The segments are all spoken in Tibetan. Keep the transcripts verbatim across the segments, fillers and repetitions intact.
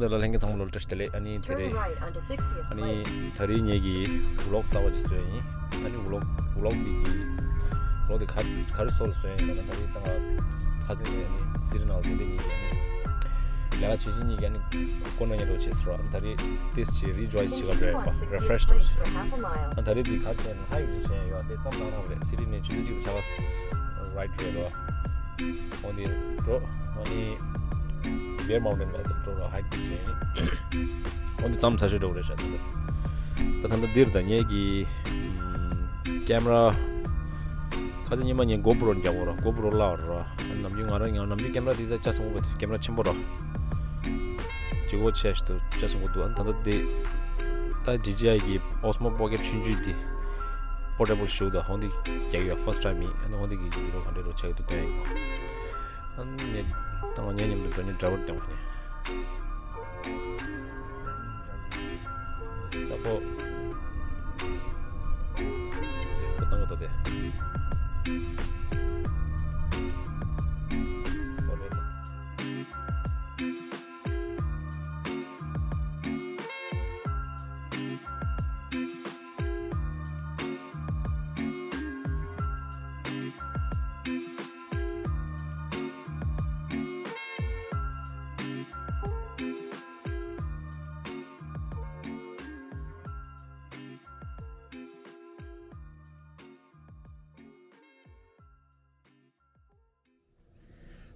ལ་ལྷན་རྒྱས་ཚང་མ་ལོ་བཀྲ་ཤིས་བདེ་ལེགས། ཨ་ནི་དེ་རེད། ཨ་ནི་ད་རེས་ངེད་ཀྱི་ཝི་ལོག་གསར་པ་ཅིག་བཟོས་ཡིན། ཨ་ནི་ཝི་ལོག་ཝི་ལོག་འདི་གི་ཝི་ལོག་འདི་ག་ག་རེ་བཟོ་ལ་བཟོས་ཡིན་ལབ་ན། ད་རེས་ད་ང་ཁ་སང་ནས་ཨ་ནི་སི་རི་ནལ་དེ་འདྲ་གཉིས་ཀྱི་ཨ་ནི་ལས་ཀ་བྱེད་བྱེད་གཉིས་ཀྱི་ཨ་ནི་ཀོ་ནོ་ཉེ་འགྲོ་བྱེད་ཟེར་བ། ཨ་ནི་ད་རེས་ཏིས་ཅིག་རི་ཇོའི་སི་བྱེད་ག་འགྲོ་ཡིན་པ། རི་ཕ་རེ་ཤི་འགྲོ་བྱེད། ཨ་ནི་ད་རེས་འདི་ག་རེ་བྱས་ན་ཧའིག་ཅིག་བྱས་ཡོད། དེ་ཙམ་ནང་རང་རེད། སི་རི་ནས་ཆུ་ཚོད་གཅིག་དང་ཆ་ག་རའིཌ་རེད་རོ། འོ་འདི་འགྲོ། ཨ་ནི་བེར་མའུན་ཊེན་ལ་འགྲོ་རོགས། ཧའིག་བྱས། འོ་འདི་ཙམ་ཚ་ཤོས་འགྲོ་རེད་ཤག་ད་ལྟ། ད་ད་ལྟ་འདིར་ད་ངེད་ཀྱི་ཨམ་ཀེམ་ར་ཁ་ཚ་ཉི་མ་ངས་གོ་པྲོ་རྒྱག་གོ་ར། གོ་པྲོ་ལ་ར། ནམ་རྒྱུན་ང་རང་ཡང་ནམ་རྒྱུན་ཀེམ་ར་དེ་ཚ་ཆ་སོང་གོ་པ། ཀེམ་ར་ཆེན་པོ་ར། ཅི་གོ་ཆེ་ཞིག་ཏུ་ཆ་སོང་གོ་འདུག་ཨ་ད་ལྟ་དེ་ད་ཌི་ཇེ་ཨའི་གི་ཨོ་སི་མོ་པོ་ཀེཊ་ཆུང་ཆུང་དེ། པོར་ཊེ་བལ་ཞུ་ད། ཧོང་དེ་རྒྱག་ཡོད། ཕར་སི་ཊི་ཊའིམ་ཡིན། ཨ་ནི་ཧོང་དེ་གི་ཡུ་རོ་ག་འདྲ་རོ་ཆགས་ཡོད་དུ་སྟོན་ཡིན། ཨ་ནི་ངས་ད་ང་ངའི་མཉམ་དུ་འགྲོ་ནི་ཌ་རའི་ཝར་སྟོན་གོ་ནི། ད་ཁོ་དེ་ཁོ་བཏང་གི་འདུག་དེ། ཁོ་རེད།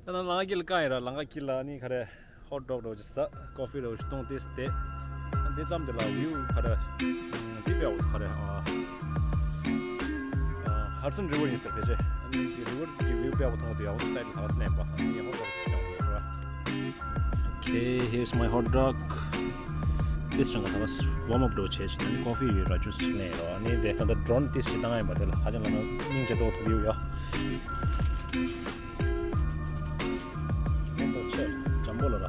ད་ནང་ལམ་ཁ་དཀྱིལ་ལ་བཀག་ཡིན་ར། ལམ་ཁ་དཀྱིལ་ལ་ནི་ག་རེ་ཧོཊ་ཌོག་འདྲ་བོ་ཅིག་ཟ། ཀོ་ཕི་འདྲ་བོ་ཅིག་འཐུང་། ཏིས་བསྡད། ཨ་འདི་ཙམ་དེ་ལ་བིའུ་ག་རེ་འདི་དཔེ་ཡག་པོ་ག་རེ་ཨ་ཧ་ཌི་སན་རི་ཝར་ཡིན་ཟེར་ཕལ་ཆེར། ཨ་ནི་འདི་རི་ཝར་གྱི་བིའུ་དཔེ་ཡག་པོ་མཐོང་གི་འདུག་ཡག་པོ་འདུག་སའིཌ་ལ་ད་ག་སེ་ལེན་པ། ཨ་ནི་ཡག་པོ་འདུག་ཅིག་ཀྱང་ཡིན་ར། Okay, here's my hot dog. ཏིས་ཅང་ག་ད་ག་སེ་ཝརམ་ཨབ་འདྲ་བོ་བྱས་ཤིག་ཨ་ནི་ཀོ་ཕི་ཡོད་ར། ཇུས་ཅིག་ལེན་ཡོད་ར། ཨ་ནི་དེ་ད་ལྟ་ཌོ་རོན་ཏིས་ཅིག་བཏང་ཡིན་པ། དེ་ལ་ཧ་ཅང་ལ་ན་སྙིང་རྗེ་ཏོག་ཏོག་ཡོད་ཡ། ཆེ་འཇམ་པོ་ལ་ར།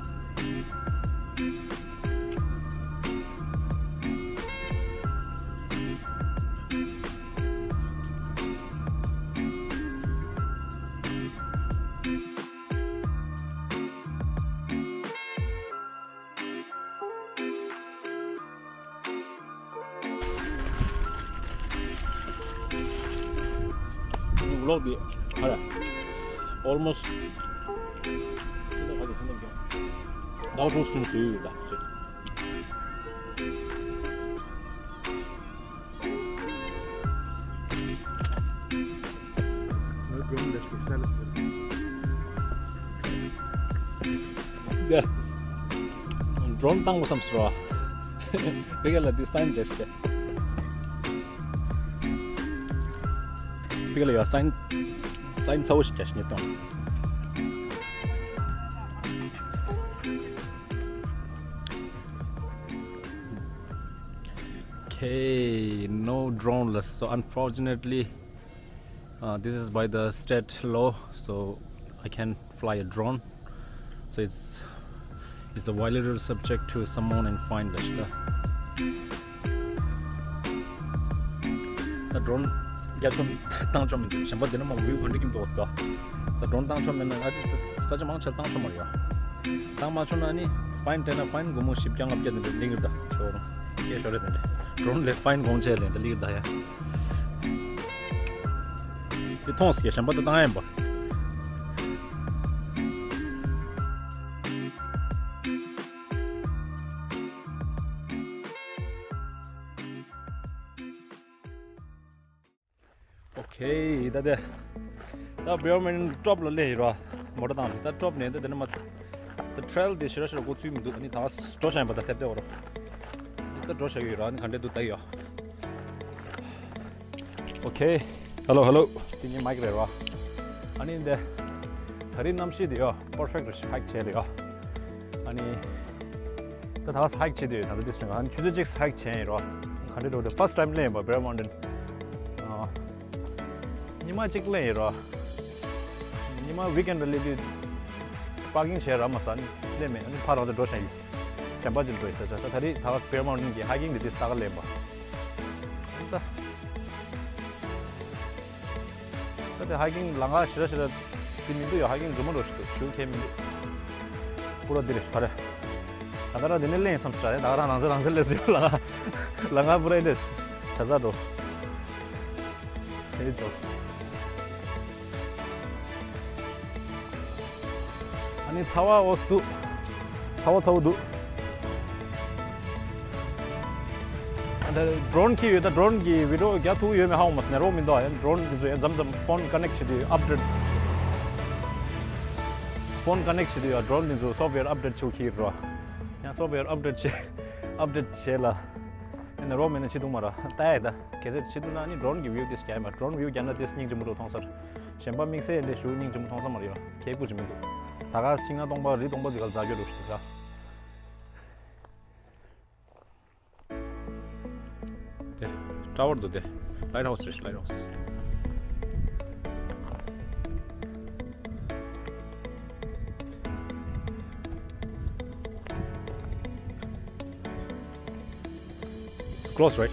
ལོག་དེ་ཧ་ར། Almost ད་ཁྲོ་སུ་ཅུང་སུ་ཡོད་ད། ཌོ་རོན་བཏང་བསམ་སོང་། བི་ག་ལ་དེ་སའིན་རྒྱག་ཤིག་བི་ག་ལ་ཡ་སའིན། སའིན་ཚ་བོ་ཞིག་རྒྱག་ཤིག་ངས་བཏང་། Okay, no drone. So unfortunately, uh, this is by the state law, so I can't fly a drone. So it's it's a violated subject to summon and fine ལ་ཤི་ད། ད་ཌོ་རོན་རྒྱ་ཆོམ་བཏང་ཆོམ་མི་འདུག་གཞན་པ་འདི་ན་མ་བིའུ་ག་འདྲ་ཀྱིན་འདུག་ད། ད་ཌོ་རོན་བཏང་ཆོམ་མེད་ན་ང་ཚོ་ས་ཆ་མང་ཆེ་བཏང་ཆོམ་མ་རེད་ཡ། བཏང་མ་ཆོམ་ན་ནི་ཕའིན་སྤྲད་ན་ཕའིན་སྒོར་མོ་བཞི་བརྒྱ་ལྔ་བརྒྱ་དེ་འདྲ་སླེབས་ཀྱི་རེད་ད། ཁྱོད་རང་སྐད་ཤོར་རེད་དེ་འདྲ། ཌོ་རོན་ལས་ཕའིན་གོང་ཆེ་ལས་འདྲ་སླེབས་ཀྱི་རེད་ད་ཡ། དེ་མཐོང་སྐད་གཞན་པ་ད་བཏང་ཡ་ཡིན་པ། ཨོ་ཁེ། ད་དེ་ད་བེར་མའུན་ཊེན་ཊོབ་ལ་སླེབས་ཡོད་ར། མོ་ཊ་བཏང་ནས་ད་ཊོབ་ནས་ད་དེ་ནས་མ་ད་ཊེལ་དེ་ཞེ་དྲག་ཞེ་དྲག་འགོ་ཚུགས་མི་འདུག་ཨ་ནི་ད་འགྲོ་བཞག་ཡིན་པ། ད་ཐེབས་ཏེ་འོ་ར། ད་འགྲོ་བཞག་ཡོད་ར། ཨ་ནི་ག་འདྲས་འདུག་ལྟ་ཡོད། ཨོ་ཁེ། ཧེ་ལོ་ཧེ་ལོ། དེ་ངའི་མའིག་རེད་ར། ཨ་ནི་འདི་ད་རེས་གནམ་གཤིས་དེ་ཡོ་པར་ཕེག་རེད། ཧའིག་བྱས་རེད་ཡོ། ཨ་ནི་ད་ད་ཧའིག་བྱེད་དུས་ད་ལྟ་དེ་སྲིད་ང་ཆུ་ཚོད་གཅིག་ཧའིག་བྱས་ཡིན་རོ། ག་འདྲ་འགྲོ་དུས་ཕར་སི་ཊི་ཊའིམ་སླེབས་ཡིན་པ་བེར་མའུན་ཊེན། ཨ། ཉི་མ་གཅིག་སླེབས་ཡིན་རོ། ཉི་མ་ཝིག་ཨེན་ཌི་ལ་སླེབས་དུས་པར་ཀིང་བྱས་ར་མ་ཟ་ནི་སླེབས་མེད། ཨ་ནི་ཕར་རང་ཚོ་འགྲོ་བཞིན་ཡིན། གཞན་པ་ཅིག་འགྲོ་ཡིན་ས་ཆ་ས་ད་རེས་ད་བེར་མའུན་ཊེན་གྱི་ཧའི་ཀིང་འདི་དུས་ས་ག་སླེབས་ཡིན་པ། ད། ད་དེ་ཧའི་ཀིང་ལམ་ཁ་ཞེ་དྲག་ཞེ་དྲག་དེ་མི་འདུག་ཡ། ཧའི་ཀིང་རྫུན་མ་འགྲོ་ཞིག་འདུག་ཞུ་མཁན་མི་འདུག་པུ་ར་འདི་རེད་ཤག་རེད། ད་ལྟ་རང་འདི་ནས་ལེན་བསམ་ས་རེད། ད་ག་རང་རང་ཚོ་རང་ཚོ་ལས་སུ་ཡོད་ལ་ང་ལ་ང་པུ་རེ་འདྲེ་ཆ་ཚ་འགྲོ། དེ་རིགས་ཚོ། ཨ་ནི་ཚ་བ་འོ་འདུག་ཚ་བ་ཚ་བོ་འདུག་ཨ་ད་ཌོ་རོན་འཁྱེར་ཡོད། ད་ཌོ་རོན་གྱི་བི་ཌི་ཡོ་རྒྱག་ཐུབ་ཡོད་མེད་ཧ་གོ་མ་སོང་། ནེ་རོ་མི་འདུག་ཨ་ཡང་ཌོ་རོན་འདི་ཚོ་ཡང་མཚམས་མཚམས་ཕོན་ཀ་ནེག་བྱེད་དུས་ཨབ་ཌེ་ཊི། ཕོན་ཀ་ནེག་བྱེད་དུས་ཡང་ཌོ་རོན་འདི་ཚོ་སོབ་ཝེར་ཨབ་ཌེ་ཊི་བྱེད་དགོས་ཀྱི་རེད་བ། ཡང་སོབ་ཝེར་ཨབ་ཌེ་ཊི་བྱེད་ཨབ་ཌེ་ཊི་བྱེད་ལ། ཡང་ནེ་རོ་མེད་ན་བྱེད་ཐུབ་མ་རེད། ལྟ་ཡ་ད་གལ་སྲིད་བྱེད་ཐུབ་ན་ནི་ཌོ་རོན་གྱི་བིའུ་དེ་རྒྱག་ཡིན་པ། ཌོ་རོན་བིའུ་རྒྱག་ན་དེ་སྙིང་རྗེ་མོ་འདུག་མཐོང་སར། གཞན་པ་དམིགས་བསལ་ཡིན་དེ་ཞུ་སྙིང་རྗེ་མོ་མཐོང་ས་མ་རེད་བ། ཁྱད་པར་ཅིག་མི་འདུག་ད་ག་ཤིང་ནགས་སྟོང་པ་རི་སྟོང་པ་དེ་ག་ལ་འཛག་རྒྱུ་རུ་ཞིག་ར། དེ་ཊ་ཝར་འདུག་དེ་ལའིཊ་ཧའུ་སི་རེད། ལའིཊ་ཧའུ་སི། Close, right?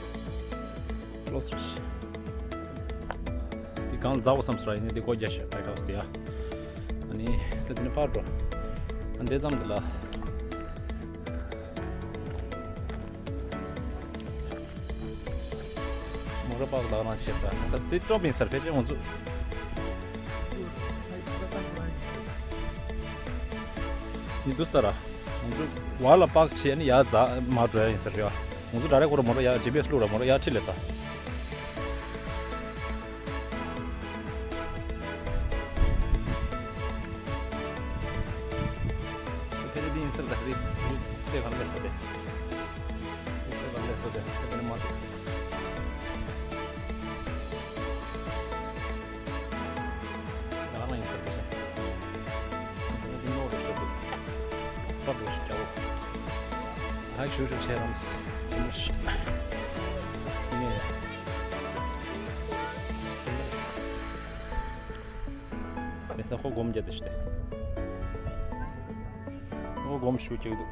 Close, right. དེ་གང་ལ་འཛག་པ་བསམ་སོང་ར། ཡིན་ནའི་དེ་སྒོ་རྒྱག་ཤག་ལའིཊ་ཧའུ་སི་དེ་ཡ། ཨ་ནི་ད་དེ་ནས་ཕར་འགྲོ། ཨ་འདི་ཙམ་དེ་ལ། མོ་ར་པག་ལག་རང་བྱེད་པ་ད་དེ་སྟོབས་ཡིན་སར་ཕལ་ཆེར་ང་ཚོ། ནི་འདུག་སྟ་ར། ང་ཚོ་བར་ལ་པག་བྱས་ནི་ཡར་འཛག་མར་འགྲོ་ཡ་ཡིན་སར་ཡ། ང་ཚོ་ཌའི་རེག་ཁོ་ར་མོ་ར་ཡ་ཇི་པི་ཨེ་སི་བླུགས་ར་མོ་ར་ཡ་ཁྲིད་ལས་ས། ཕེ་རེ་དེ་ཡིན་སར་ད་རི་རི་དེ་གང་ལས་ས་དེ། རི་དེ་གང་ལས་ས་དེ་དེ་ནི་མ་ཐུབ། ང་རང་ཡིན་ས་དེ་ཤ། ང་ནི་ནོར་རེ་ཤ་དེ། སྟབས་རེ་ཤ་རྒྱ་བོ། ཧ་ཞུ་ཞུ་ཆེ་རམས། ཡིན་ནི། མེད་ས་ཁོ་སྒོམ་རྒྱ་དེ་ཤི་དེ། ཁོ་སྒོམ་ཞུ་ཅིག་འདུག་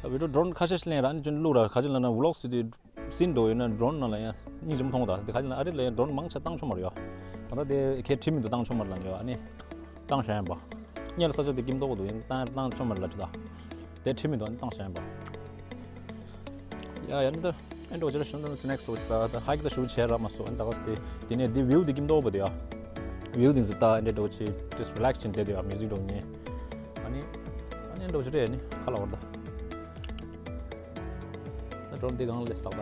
ད་བི་ཌི་ཡོ་ཌོ་རོན་ཁ་ཤས་ཤིག་ལེན་ར་ནི་ཅུན་བླུག་ར་ཁ་ཅིག་ལ་ན་ཝི་ལོག་སི་དེ་སིན་འགྲོ་ཡོད་ན་ཌོ་རོན་ནང་ལ་ཡང་སྙིང་རྗེ་མོ་མཐོང་གི། ད་དེ་ཁ་ཅིག་ལ་ཨ་རི་ལ་ཡང་ཌོ་རོན་མང་ཆེ་བཏང་ཆོག་མ་རེད་ཡ། ད་ལྟ་དེ་ཁྱེད་ཁྲིད་མི་འདུག་བཏང་ཆོག་མ་རེད་ལ་ནི་ཡ། ཨ་ནི་བཏང་བཞག་ཡིན་པ། སྔོན་ལ་ས་ཆ་དེ་ཀིམ་ཏོག་འདུག་ཡིན་བཏང་བཏང་ཆོག་མ་རེད་ལ་ཅི་ད། དེ་ཁྲིད་མི་འདུག་ཨ་ནི་བཏང་བཞག་ཡིན་པ། ཡ་ཡ་ནི་ད་ཨེ་འགྲོ་ཅི་ར་ཤོང་ད་སི་ནེག་སི་ལོ་ས་ད་ཧའིཀ་ད་ཞུ་བྱས་ར་མ་སོ་ཨ་ནི་ད་ག་དེ་དེ་ནས་དེ་བིའུ་དེ་ཀིམ་ཏོག་པ་དེ་ཡ། བིའུ་དེ་ཚོ་ད་ཨེ་འགྲོ་ཅི་ཇ་སི་ཊི་རི་ལེག་སི་བྱས་བསྡད་དེ་ཡ་མིའུ་ཟིག་འགྲོ་ངེས། ཨ་ནི་ཨ་ནི་ཨེ་འགྲོ་ཅི་རེད་ཨ་ནི་ཁ་ལ་བར་ད། ད་ཌོ་རོན་འདི་གང་ལས་སྟག་ད།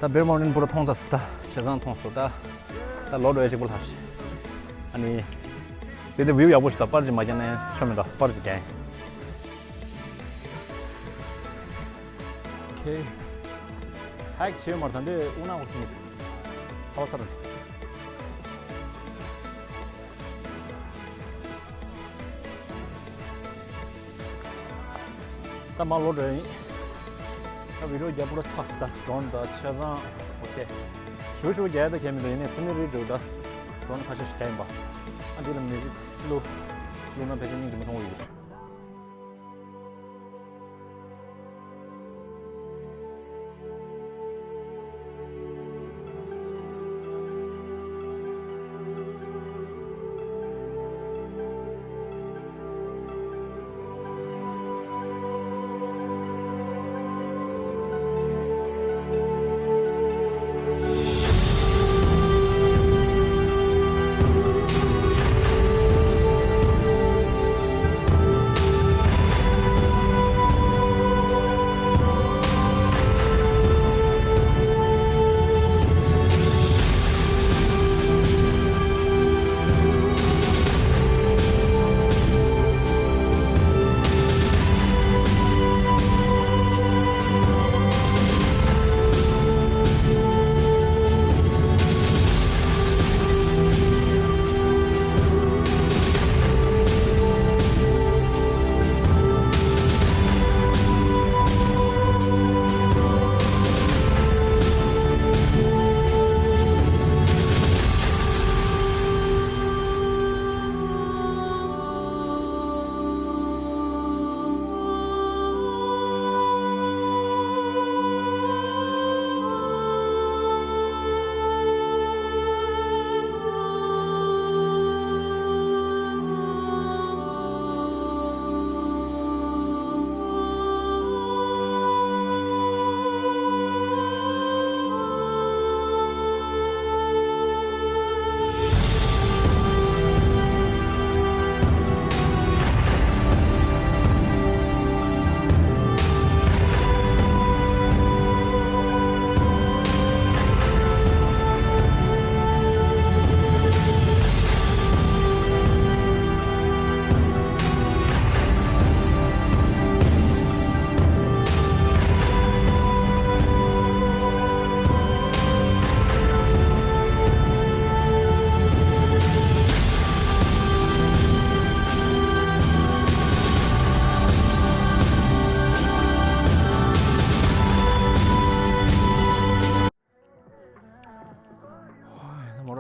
ད་བེར་མོ་ནིན་པུ་ར་མཐོང་ཚར་སོང་། ད་བྱས་ཙང་མཐོང་སོང་། ད་ད་ལོ་འགྲོ་ཡ་གཅིག་པུ་ལྷག་ཤི། ཨ་ནི་དེ་དེ་བིའུ་ཡག་པོ་ཞིག་ད་པར་ཅིག་མ་བརྒྱབ་ན་ཆོ་མེད། ད་པར་ཅིག་རྒྱག་ཡིན། ཁེ། ཧའིཀ་བྱས་ཡོད་མ་རེད། ད་འདི་དབུགས་ནག་འོར་ཐིང་གི་འདུག་ཚ་བ་ཚ་རེད། ད་མ་ལོ་འགྲོ་ཡིན། ད་བི་ཌི་ཡོ་རྒྱབ་པོ་ཚ་སི་ད་ཌོ་རོན་ད་ཆ་ཚང་ཨོ་ཁེ། ཞུ་ཞུ་རྒྱ་ད་ཁྱད་མི་འདུག་ཡིན་ནའི་སི་ནི་རི་འགྲོ་ད་ཌོ་རོན་ཁ་ཤས་ཤིག་རྒྱ་ཡིན་པ། ཨ་འདི་ལ་མི་རིགས་ལུ་ལུ་ན་ཕལ་ཆེར་སྙིང་རྗེ་མོ་མཐོང་གི་ཡོད།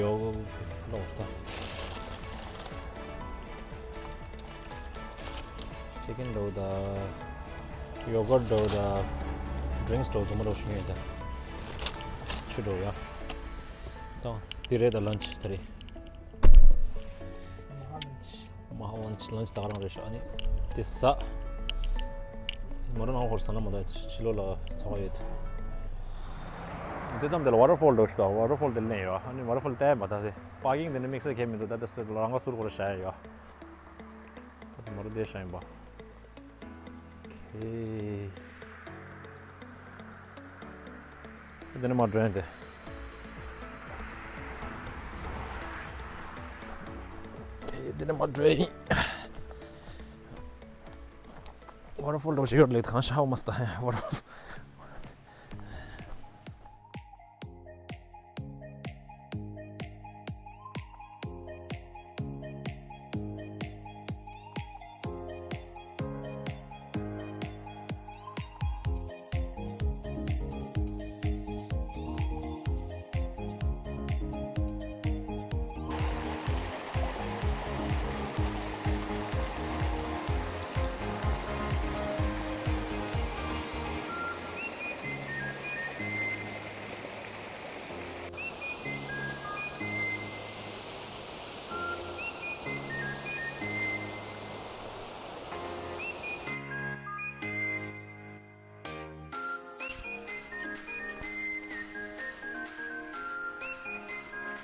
ཡོ་ལོག་ད། ཅི་ཀན་འདྲ་བོ་དང་། ཡོ་གར་འདྲ་བོ་དང་། ཌི་རིང་སི་འདྲ་བོ་རྫུན་མ་འདྲ་བོ་ཞིག་ཉོས་ད། ཆུ་འདྲ་བོ་ཡ། ད་དེ་རེད་ད། ལན་ཆི་ད་རེད། མ་ཧ་ལན་ཆི། ལན་ཆི་ད་ག་རང་རེད་ཤག་ཨ་ནི་དེ་ཟ། མོ་རང་ཧོར་ས་ན་མ་ད་ཕྱི་ལོགས་ལ་ཚ་བ་ཡོད། འདི་ཙམ་དེ་ལ་ཝ་ཊར་ཕོལ་འདྲ་བོ་ཞིག་འདུག་ཝ་ཊར་ཕོལ་དེ་ལེན་ཡོད། ཨ་ནི་ཝ་ཊར་ཕོལ་བལྟས་མ་ད་དེ། པར་ཀིང་དེ་ནི་དམིགས་བསལ་གང་ཡང་མི་འདུག་ད་ལྟ་སུ་རང་ག་ཟུར་སྐོར་བྱ་ཡ་ཡོད། ད་དེ་མ་རུ་བསྡད་བཞག་ཡིན་པ། ཨོ་ཁེ། དེ་ནི་མ་འགྲོ་ཡིན་དེ། ཨོ་ཁེ། དེ་ནི་མ་འགྲོ་ཡིན། ཝ་ཊར་ཕོལ་འདྲ་བོ་ཞིག་ཡོད་ལེ། གང་ཤ་བ་མ་སྟ་ཝ་ཊར་ཕོལ།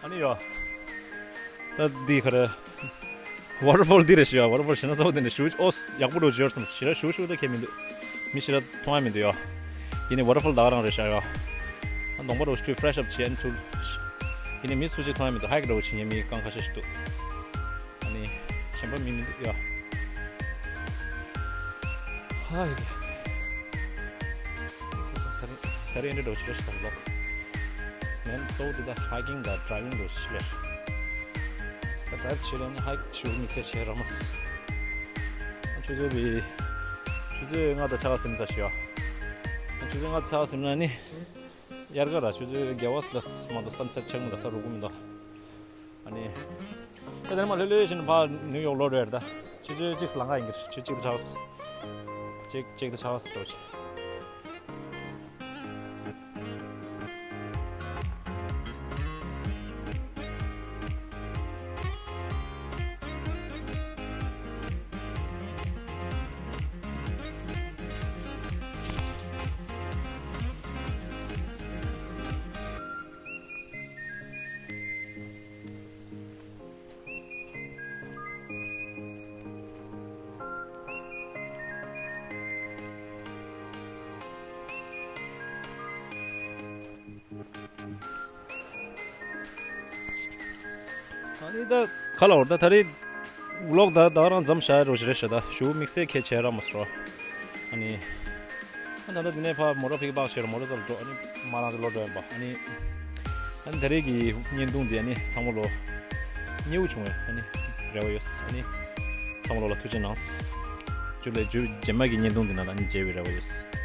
ཨ་ནི་ཡོ། ད་འདི་ག་རེ། ཝ་ཊར་ཕོལ་འདི་རེད་ཤག་ཡ། ཝ་ཊར་ཕོལ་ཞེ་ན་གཙོ་བོ་འདི་ནས་ཞུ། ཨོ་ཡག་པོ་འདྲ་བོ་ཅིག་ཡོད་བསམ། ཞེ་དྲག་ཞུ་ཞུ་ད་ཁེ་མི་འདུག་མི་ཞེ་དྲག་མཐོང་ཡ་མི་འདུག་ཡ། ཡིན་ནའི་ཝ་ཊར་ཕོལ་ད་ག་རང་རེད་ཤག་ཡ། ཨ་གདོང་པ་འདྲ་བོ་ཅིག་ཕེ་རེ་ཤི་ཨབ་བྱེད་ཡ་ནི་ཚུར། ཡིན་ནའི་མི་སུ་གཅིག་མཐོང་ཡ་མི་འདུག་ཧའི་ཀི་འདྲ་བོ་བྱེད་མཁན་མི་རྐང་ཁ་ཤས་ཤིག་འདུག་ཨ་ནི་གཞན་པ་མི་མི་འདུག་ཡ། ཧ་ཡ་གི། ད་རེས་འདྲ་འདྲ་བོ་ཅིག་རེད་ཤག་ད་ལོག་ངས་གཙོ་བོ་འདི་ད་ཧའི་ཀིང་དང་ཌ་རའི་ཝིང་འདྲ་བོ་ཅིག་ལས། ད་ཌ་རའིབ་བྱེད་ལས་ནི་ཧའི་ཀི་ཞུ་དམིགས་བསལ་བྱེད་རག་མ་སོང་། ཆུ་ཚོད་བི། ཆུ་ཚོད་ལྔ་དང་ཕྱེད་ཀ་ཟིན་ཚར་ཤག་ཡ། ཆུ་ཚོད་ལྔ་ཕྱེད་ཀ་ཟིན་ན་ནི། དབྱར་ཁ་ར་ཆུ་ཚོད་བརྒྱད་པ་ལ་མ་གཏོགས་སན་སེཊ་ཆགས་མི་འདུག་ས་རུབ་གི་མི་འདུག་ཨ་ནི། ཨེ་ད་ནི་མ་ལྷོད་ལྷོད་བཞིན་ཕར་ནིའུ་ཡོག་ལོག་འགྲོ་ཡ་རེད་ད། ཆུ་ཚོད་གཅིག་ལང་ཀ་ཡིན་གྱི་རེད། ཆུ་ཚོད་གཅིག་དང་ཕྱེད་ཀ། གཅིག་གཅིག་དང་ཕྱེད་ཀ་འགྲོ་ཆེ། ཨ་ནི་ད་ག་ལ་བར་ད་ད་རེས་ཝི་ལོག་ད་ད་རང་མཚམས་བཞག་རོགས་ཞེས་རེད་ཤག་ད་ཞུ་དམིགས་བསལ་ཁྱད་ཆེ་ར་མ་སོ། ཨ་ནི་ཨ་ད་ད་འདི་ནས་ཕ་མོ་ཊ་ཕིག་པག་ཆེ་ར་མོ་ཊ་ཚལ་འགྲོ། ཨ་ནི་མ་རང་ཚོ་ལོ་འགྲོ་ཡིན་པ། ཨ་ནི་ཨ་ནི་ད་རེས་ཀྱི་བརྙན་ཐུང་འདི་ཨ་ནི་ཚང་མ་ལོ་མཉེས་པོ་བྱུང་བས། ཨ་ནི་རེ་བ་ཡོད། ཨ་ནི་ཚང་མ་ལོ་ལ་ཐུགས་རྗེ་གནང་། ཇུ་ལེ་ཇུ་རྗེས་མ་གི་བརྙན་ཐུང་འདི་ནང་ལ་ཨ་ནི་མཇལ་བའི་རེ་བ་ཡོད།